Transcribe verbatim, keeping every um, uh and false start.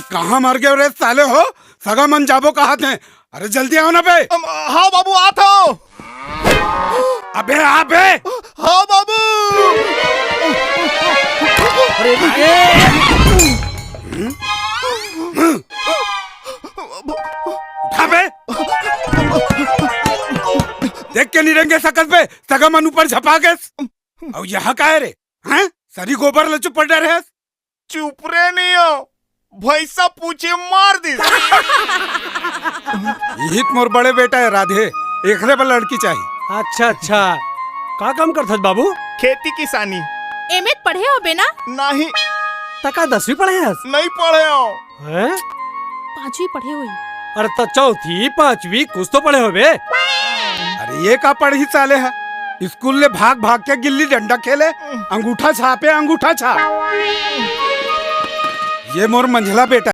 कहाँ मर गए रे साले हो? सगा मन जाबो कहात हे। अरे जल्दी आओ ना बे। अम, हाँ बाबू, आत हँव। अबे आ बे। हाँ बाबू। अरे रुक ए। उठा बे। देख के निरंगे सकत बे, सगा मन ऊपर झपा गेस। अउ यहाँ का हे रे? हैं? सरी गोबर ल चुप पड़ रहे हस। चुप रे नहीं हो, भैंसा पूछी मार दिस। इही त मोर बड़े बेटा हे राधे, एकरे बर लड़की चाही। अच्छा अच्छा, का काम करथस बाबू? खेती किसानी। एमे त पढ़े होबे ना? नहीं। त का दसवीं पढ़े हस? नहीं पढ़े हँव। हैं? पांचवी पढ़े होही। अरे त चौथी, पांचवी कुछ तो पढ़े होबे। अरे ये का पढ़ही साले ह? स्कूल ले भाग भाग के गिल्ली डंडा खेले, अंगूठा छापे, अंगूठा छाप। ये मोर मंझला बेटा